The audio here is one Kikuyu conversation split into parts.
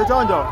Chonjo.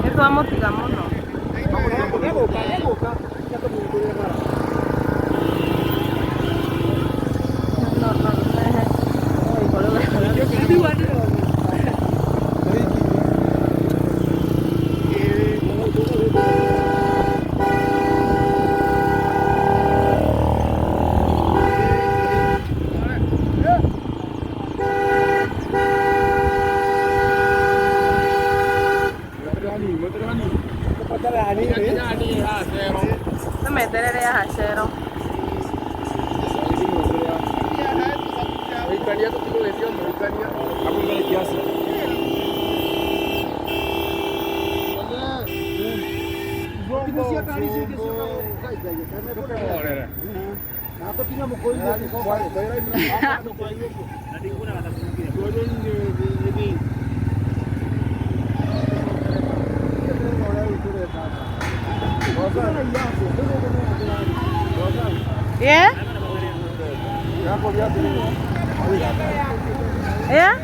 Nĩ twamũtiga mũno. Tũmeterere haha cero. Yeah? Yeah?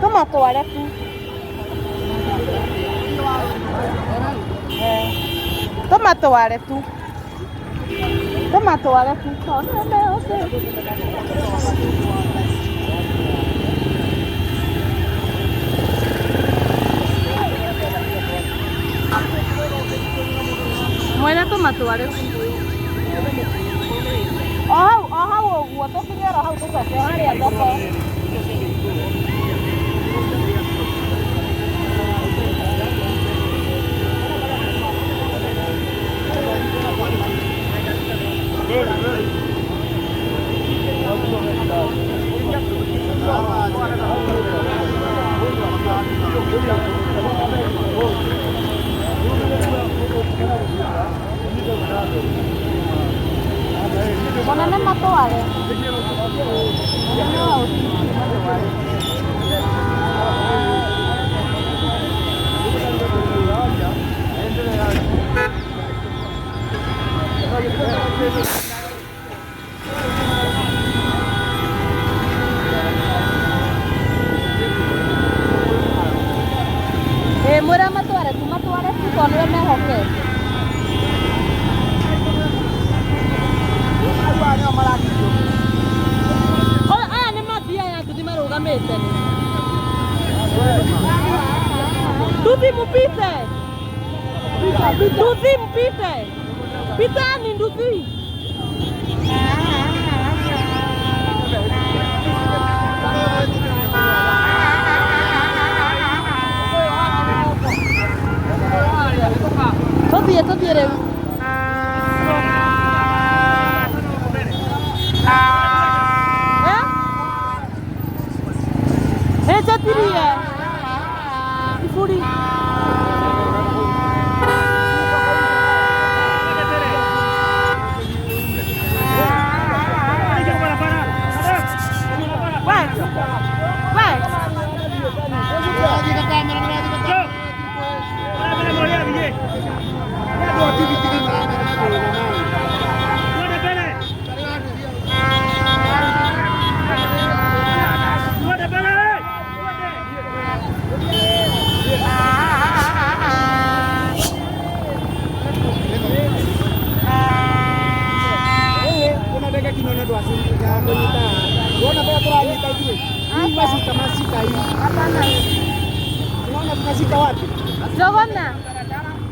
Tũmatware tu. Tũmatware tu. Tũmatware tu. Mwene tũmatware tu. O hau, o hau ũguo tũkinye oro hau tũcoke o harĩa thoko. Mũnene matware. Mũnene wa OTC matware. Ĩ mwĩre matware tu, matware tu tondũ nĩwe mehokete. Aya nĩ mathi aya nduthi marũgamĩte. Nduthi mupite. Nduthi mpite. Pitani nduthi. Tũthiĩ tũthiĩ rĩu. Eh? Nĩnjĩtirie. Iburi. Unaona tunashika wapi? Jogona.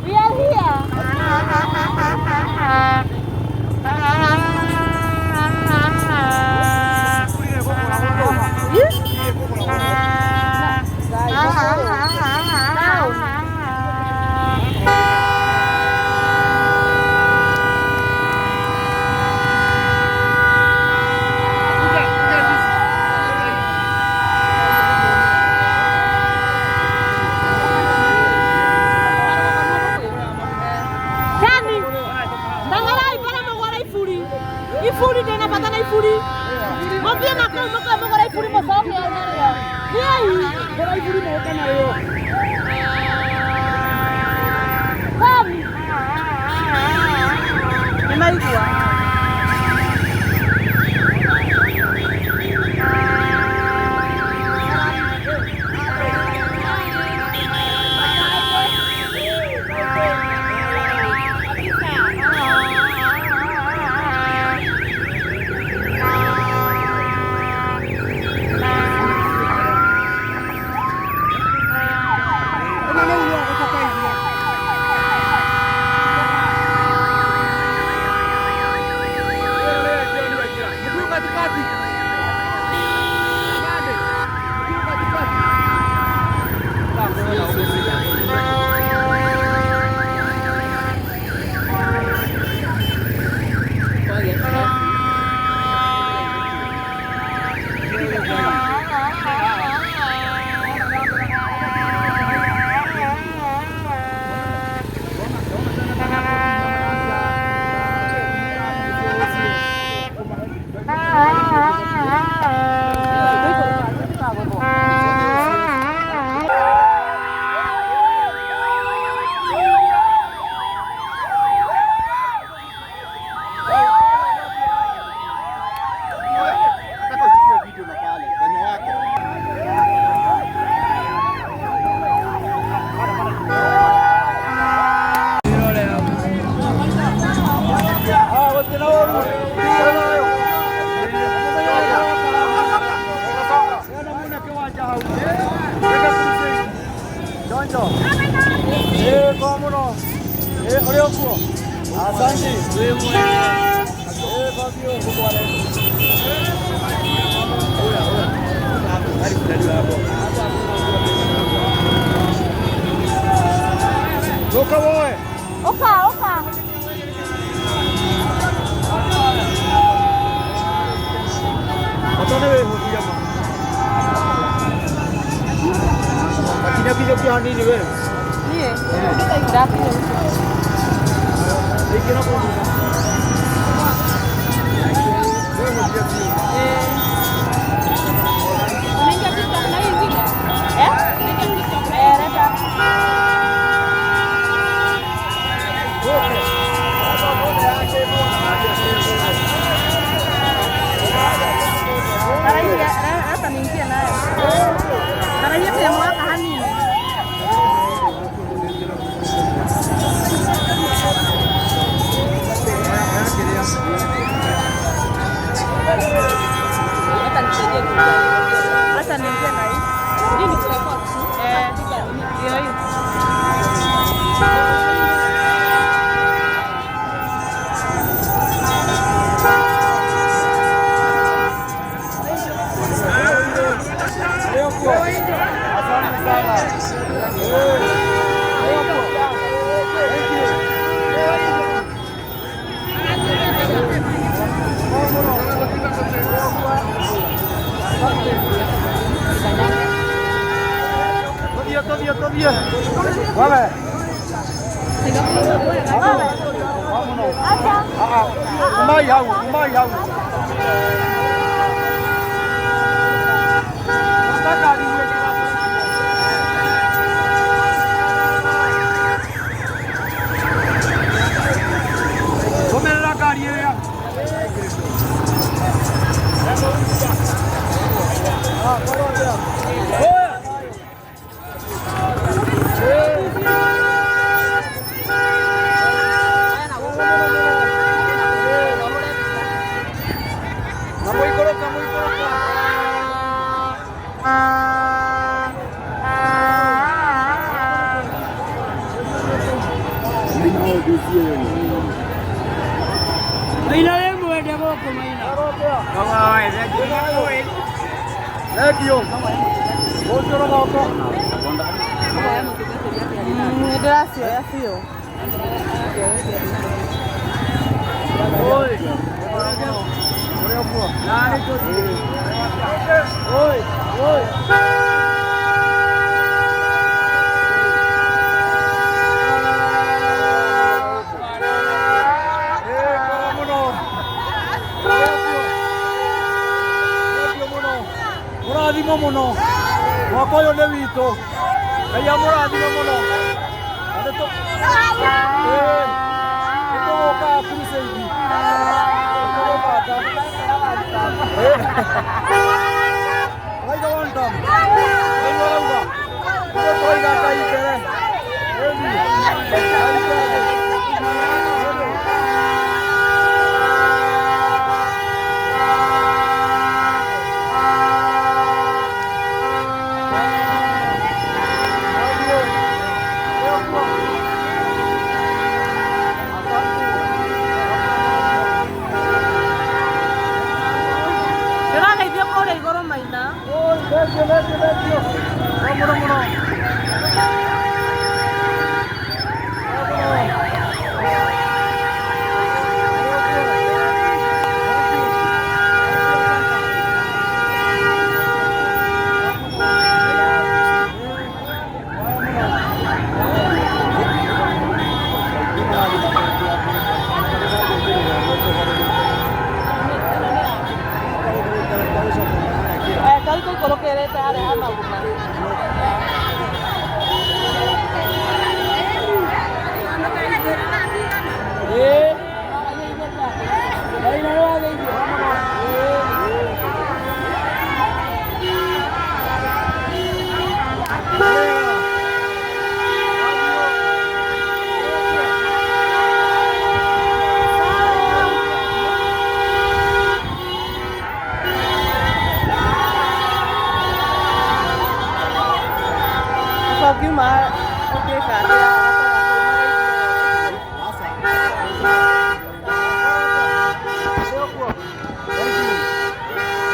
We are here. Ifuri tena patana ifuri. Mopia na kwa moko moko ifuri mosoke nayo. Yei. Bora ifuri moka nayo. Kom. Nimaigua. Oka, oka. Maina we mwende gũkũ Maina. Thank you. Ũcio rũgongo. Nĩ ndĩracioya biũ. Oi. Oi, oi. Mũrathimo mũno mwaka ũyũ nĩ witũ Ngai amũrathime mũno na nĩ tũgũkaga crusade nĩtũgũbanga Raiga one time. Nĩguo arauga nĩguo tũraiga Ngai mbere. Ĩni. Ngai mbere. Ndĩrageithio kũrĩa igũrũ Maina. Oi, thank you, thank you, thank you. Mũno mũno. Tarĩ tũikũrũkĩrĩte harĩa ha maguma. Ĩĩ. Maina nĩ wageithio. Ũcoki ũkiuma ũngĩka atĩa?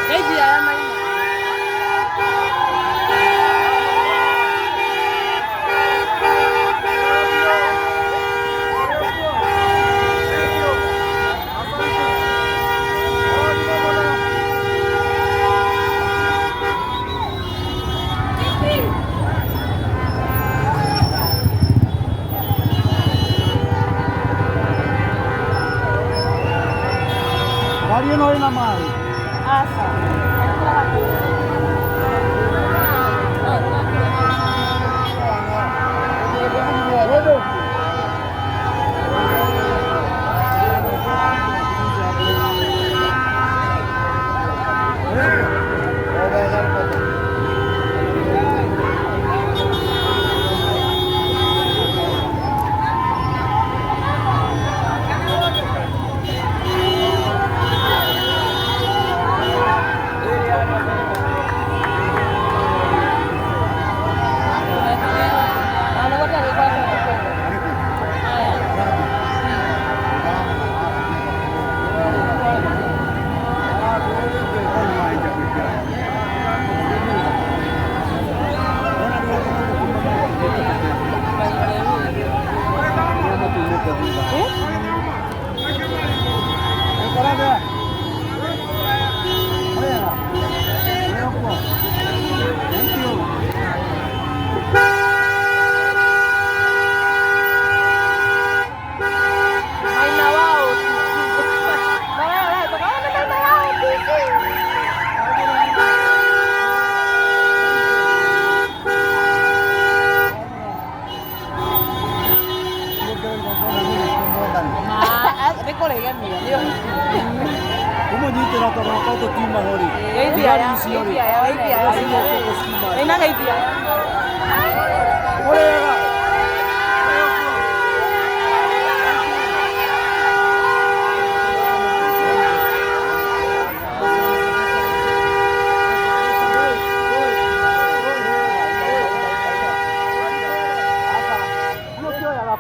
Geithia aya Maina. Ngari ĩno ĩna maĩ. Aca. Maina wao. Maina wao TV. Nĩ kũrĩgemia. Kũmũnyitĩra tondũ okorwo tũtiuma ho rĩ. Geithia aya. Icio rĩ. Geithia aya. Geithia aya. Maina geithia aya. Ũrĩega.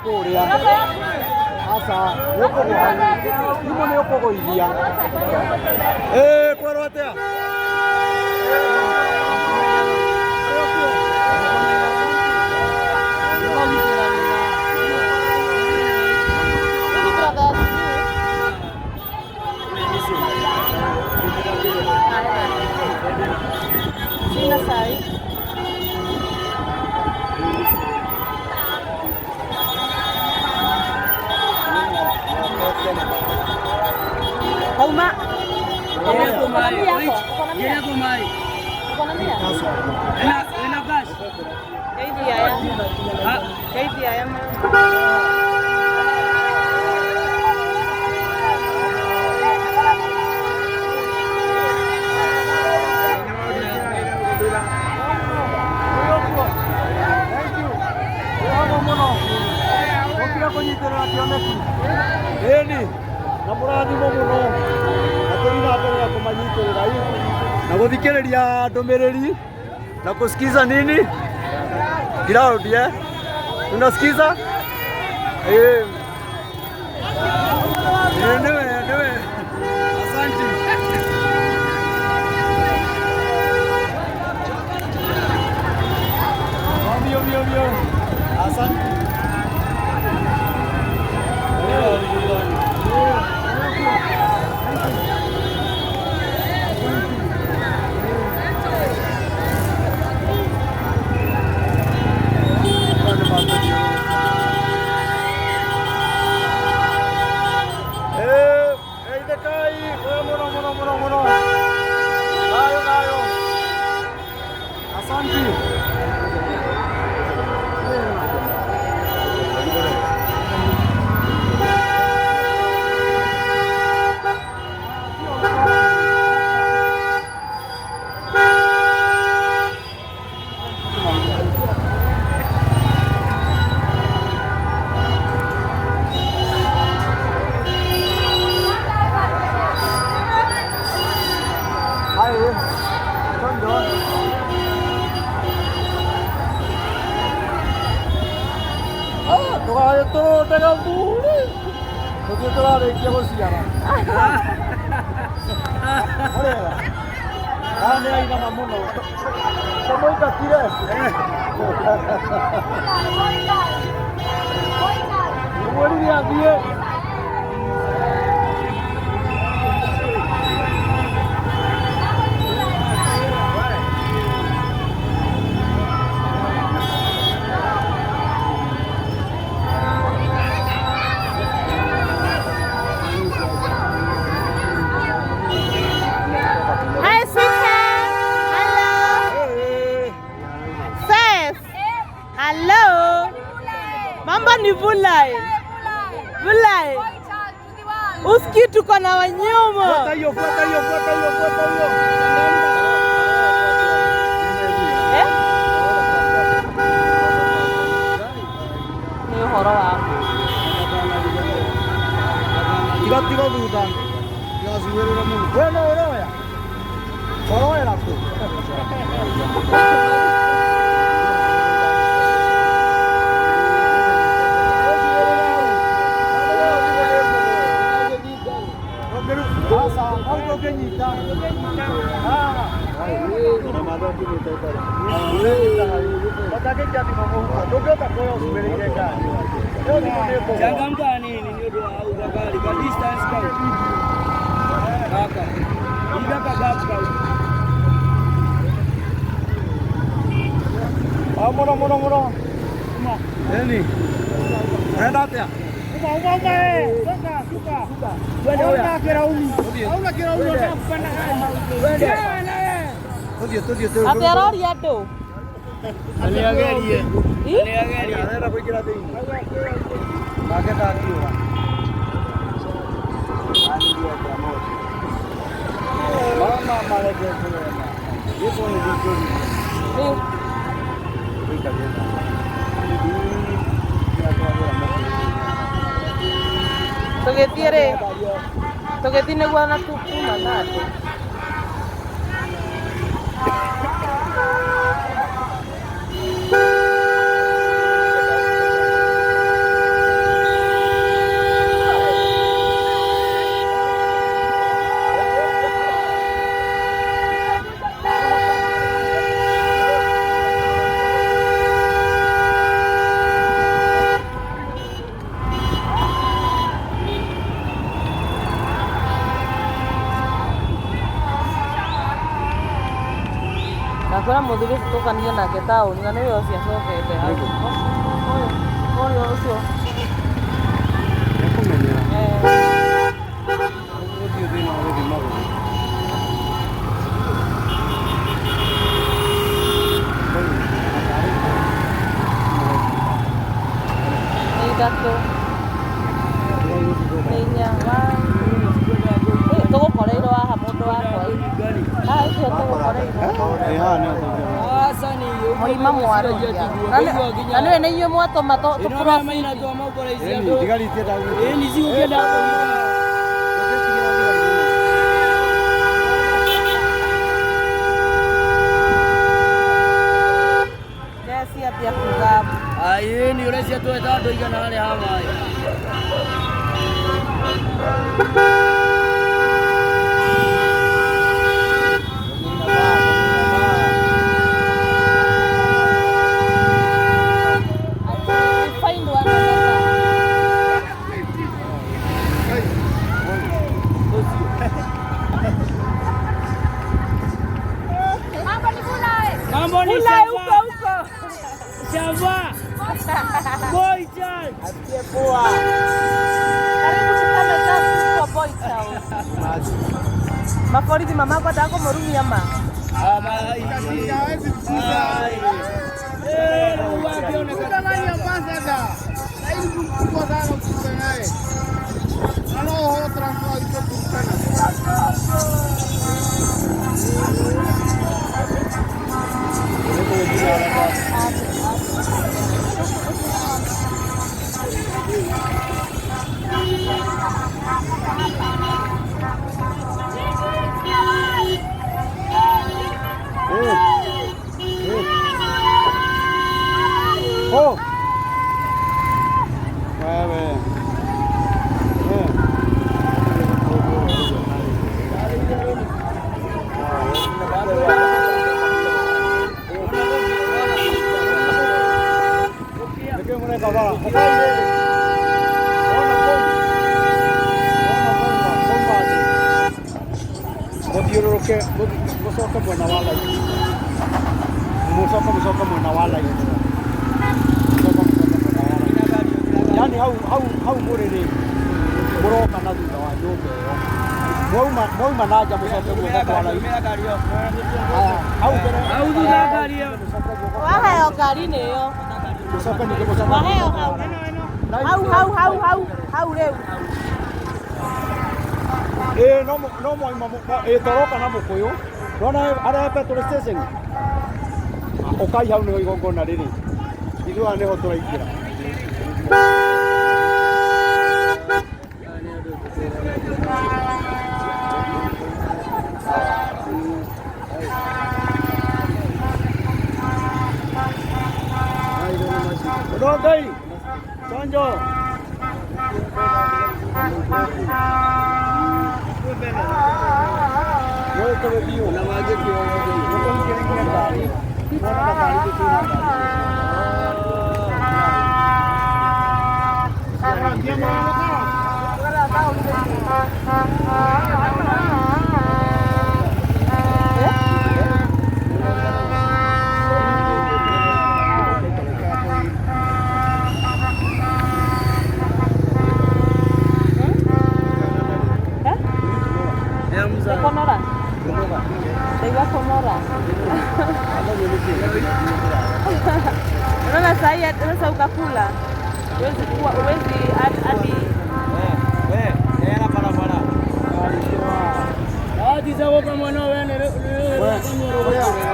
Kũrĩa. Kwerwo atia? Na mũrathimo mũno na tũthiĩ na mbere na kũmanyitĩrĩra na gũthikĩrĩria ndũmĩrĩri na kusikiza nini ground tunasikiza niwe asante. Mio asante. Hi, sweetheart. Hello. Sis. Hello. Mambo ni vulai. Vulai. Uski tuko na wanyama. Fuata hiyo, fuata hiyo, fuata hiyo, fuata hiyo. Eh? Ni uhoro waku. Tiga tiga thutha. Tigacuĩrĩra mũno. We no ũroya? Ũroera kũ? Changamka nini ni ndio au gari kwa distance kau. Kaka. Ida ka gap kau. Ah mono mono mono. Nini? Unaenda atia? Uma uma uma Suka suka. Hauna kirauni. Hauna kirauni unataka kupanda gari. Tuthie tuthie tuthie. Ati aroria andu. Aniagerie. Aniagerie. Arenda kuingira thiini. Nake ndakiuga. Mama mareke kuona. Yesu ni vizuri. Tũgĩthiĩ rĩ? Tũgĩthiĩ nĩguo na kuma na andũ. Nakwĩra mũthuri ũcio tũkanire nake taũni na nĩwe ũcio acokete. Ũyũ ũcio. Nĩkũmenyera. Eh. Gũthiĩ thĩna wa gũthiĩ magũrũ. Nĩ ithatũ. Nĩ inya. One, two. Tũgũkoreirwo haha mũndũ wakwa. Haha ũcio tũgũkoreirwo. Ĩ haha nĩ ũtũngĩra. Mũima mwarũria. Na nĩwe nĩ inyuĩ mwatũma tũprofit. Ĩni, thigari itiendaga gũthiĩ. Ĩni cigũkĩenda kũnyita. Ndũngĩtigĩra thigari mũno. Jesi ambia kuga Ĩni ũrecia tweta andũ aigana harĩa ha maĩ. ati we find one another. Mambo ni Kula shamba. huko huko. Shamba. Boy child. Karibu tukame justice for boy child. Maborithi mamako ndako murumia ma. Eh, wakionekana. Eh. Eh. Oh. Wewe. Eh. Nĩkĩ mũreka bara? Ũkai rĩrĩ. Wona kũu. Wona kwauma, kwauma thĩ. Mũthiũrũrũke, mũcoke mwena wa light. Mũcoke mũcoke mwena wa light. Mũcoke mũcoke mwena wa light. Yani hau hau hau mũrĩ rĩ, mũroka na thutha wa nyũmba ĩyo. Mwauma mwauma na nja mũcoke guoko kwa light. Haya, hau mbere. Hau thutha ngari ĩyo. Mũcoke guoko kwa Waheo ngari-inĩ ĩyo. Mũcoke ningĩ mũcoke. Waheo hau. Hau hau hau hau hau rĩu. Ĩĩ no no mwauma ĩĩ toroka na mũkũyũ. Ndona harĩa he petrol station. Ũkai hau nĩho igongona rĩrĩ. Ithuĩ haha nĩho tũraingĩra. Ũndũ Ngai. Chanjo. Wewe biũ. Mũkũingĩre ngari. Muona gakari tũtuna ngari. Nĩ kũnora. Ndaigua kũnora. Unaona sahi sasa ukakula. Huwezi kuwa huwezi hadi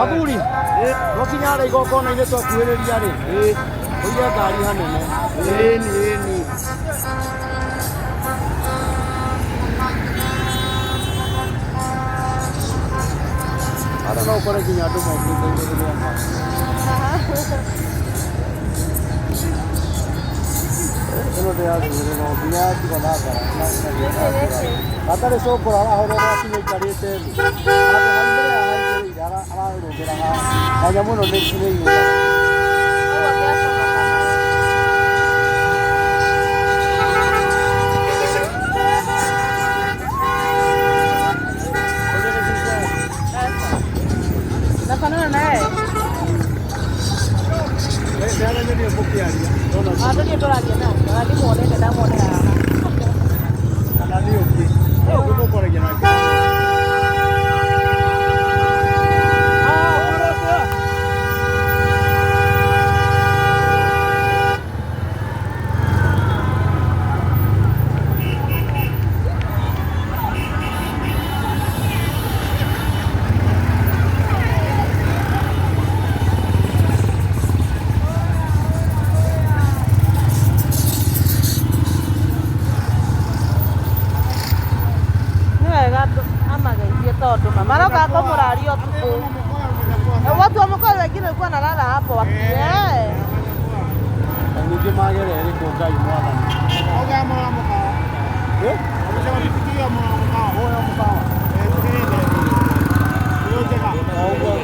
Athuri, twakinya harĩa igongona-inĩ twakuhĩrĩria rĩ, ũige ngari hanene. Ĩni ĩni. Harĩa no ũkore nginya andũ mokĩte igũrũ rĩa ngari. Ĩno ndĩrathurĩrwo nginya yatigwo na ngara hatarĩ cũkũra arahorwo akinya aikarĩte thĩ. Handũ hau mbere haha aigĩrĩire ararũgĩra haha. Na nyamũ ĩno nĩ ĩiyũkaga. Hau angĩacomoka nayo. Nafanana naye. Mũkĩaria. Ah, tũthiĩ tũraria nake. Ona ndimuonete ndamuonera haha. Kana nĩ ũngĩ. Ũngĩ mũkwaragia nake. Nĩ wega andũ amageithie tondũ ma maroka kũmũraria ũtukũ. Watu wa Mũkoyo wengine walikuwa wanalala hapo waki. Eh. Na ningĩ magere ĩrĩkũ Ngai mwathani. Eh? Ũyũ mũkawa. O ũguo.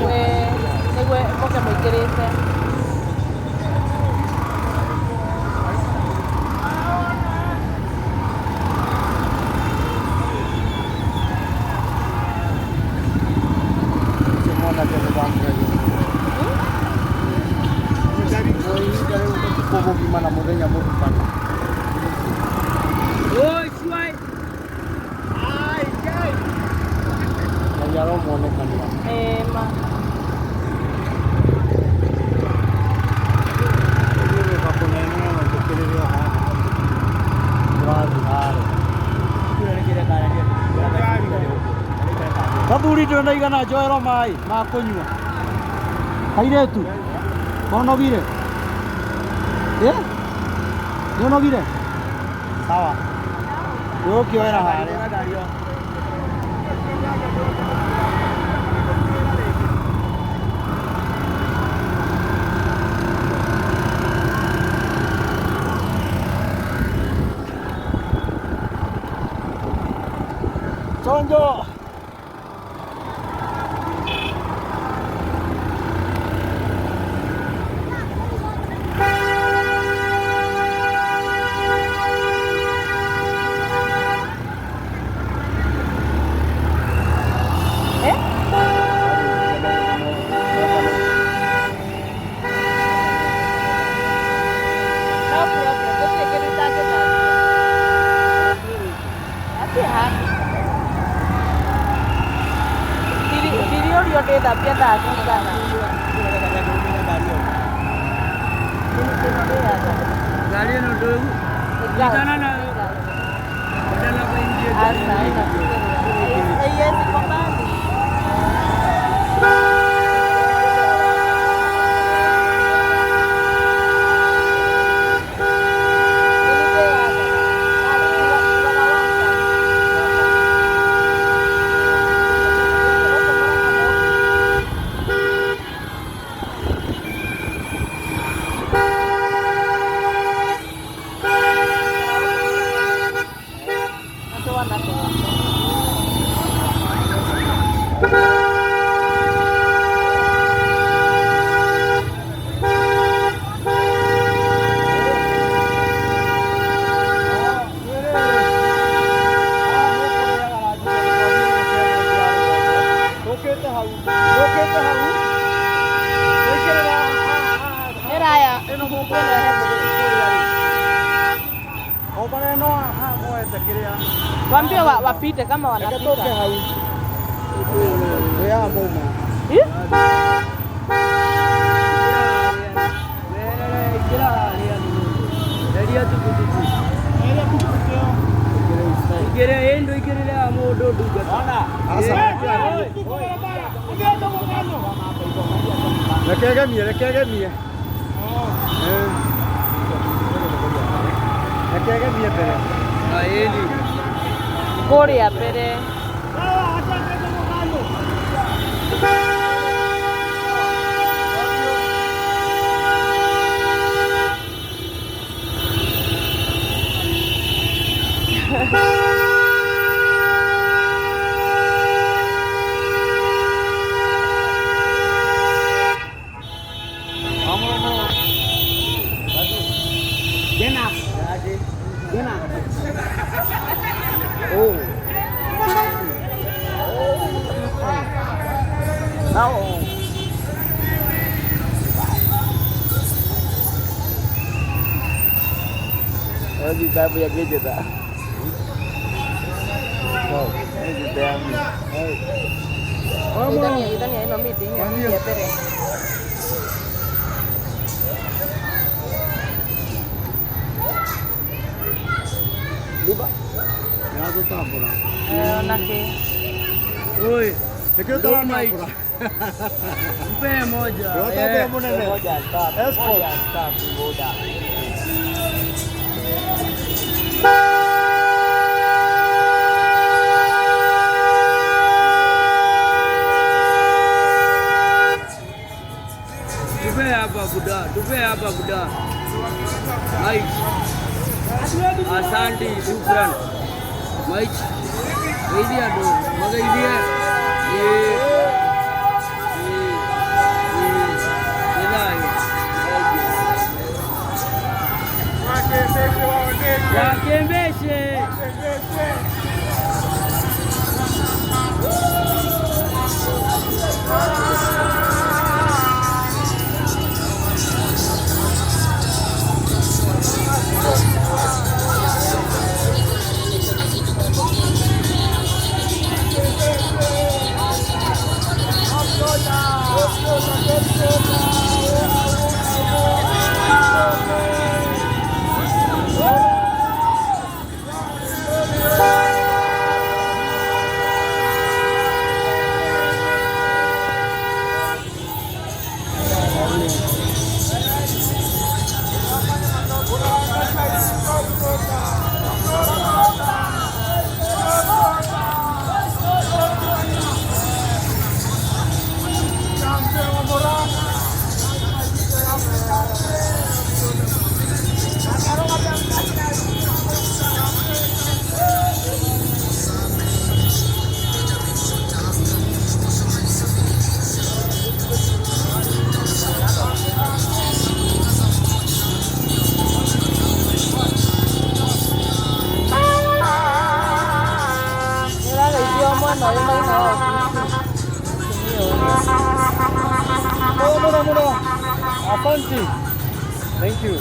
We nĩguo mũke mũingĩrĩte. Ũcio mwanake nĩ ndamũgeria. Ihinda rĩu ũtukũ mũgima na mũthenya mũgima. Oi, shwai. Ngai aromuonekanĩra. Eh, ma. Gũka kũnene no tũkĩrĩre o haha. Tũrathiĩ harĩa. Gathuri ndĩrĩ ndaigana njoerwo maĩ ma kũnyua. Kairĩtu, konogire? Ĩ? Nĩũnogire? Sawa. Nĩũkĩoera harĩa. Chonjo. Eh? No problem. Gũtirĩ kĩndũ itangĩthambia. Atĩ haha. Ndiriũrio ndĩthambie thaa cigana. Ngari ĩno ndũgu. Nyitana nayo. Badala kuingia. Aca, ĩno haiwezi kubali. Tũkĩte hau. Tũkĩte hau. Tũikĩrĩra haha. Nĩraya. Ĩno mũkuona he kũrĩa rĩ. O barĩa no haha moete kĩrĩa. Waambie wapite kama Reke tũke wanapita. hau. Twĩ haha mauma. Ih? Ingĩra harĩa nĩ mũndũ. Eria tukutuku. Ingĩra ĩndũ ingĩrĩre ya mũndũ ndungata. Aca. Reke egemie, reke egemie. Eh. Reke egemie mbere. Na ĩni. Kũrĩa mbere. Oh. Now. Geithania ĩno meeting ya mbere. Onake. Oi, Nĩkĩo tũranambũra. mpe moja. Ndĩratambũra mũnene. Escort. Tupe hapa buda, tupe hapa buda. Mike. Asante, shukran. Mike. Geithia andũ, mageithie. Ĩĩ. Ĩĩ. Ĩĩ. Nĩ thayũ. Wakembeshe. Nĩũrageithio mwena ũyũ maina wa obici. Mũtumia ũyũ. Mũno mũno. Asante. Thank you.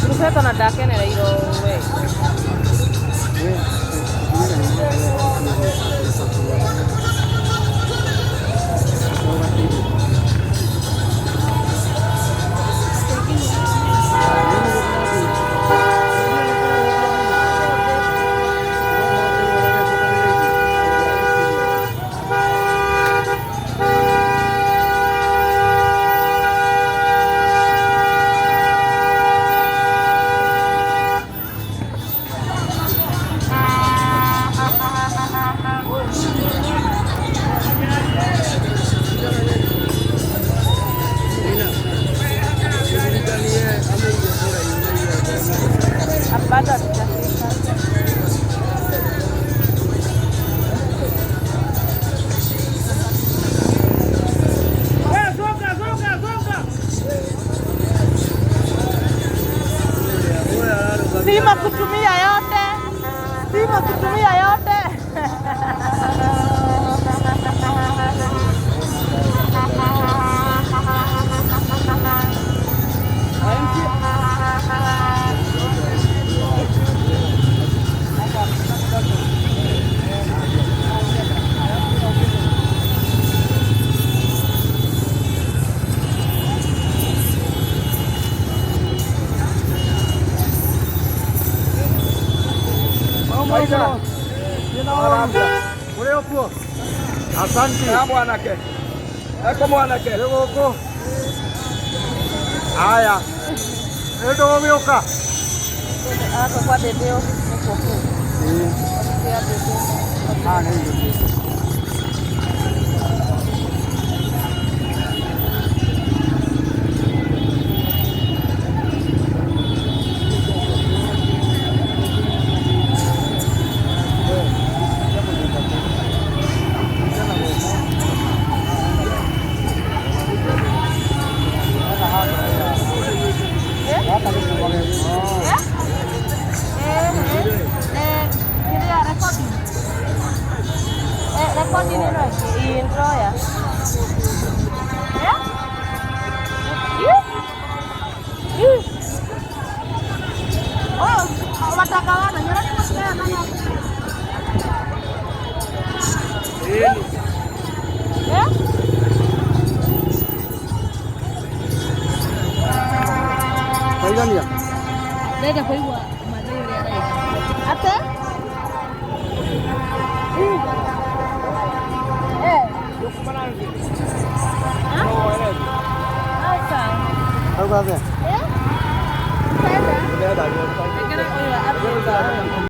Rũbeta na ndakenereirwo we. Bado hatujafika. Sima kutumia yote, sima kutumia yote. Ũrĩ okuo? Asante. Ya mwanake. Eko mwanake. Nĩ gũkũ. Haya. Nĩ ndũgũgĩũka? Hapo kwa Ndĩndĩ nĩkuo kũu. Ofisi ya Ndĩndĩ. Ah, nĩ ndũgũ. Recording ĩno ĩĩ ndĩroya. Eh? Ih. Ih. Oh, watagawana nyora nĩ gũciana na. Eh? Kaigania. Ndenda kũigua Maathai ũrĩa araiga. Ate? Eh. Aca. Auga atĩa? Eh? Ndenda. Ndĩrenda. Rekera ũyũ athiĩ.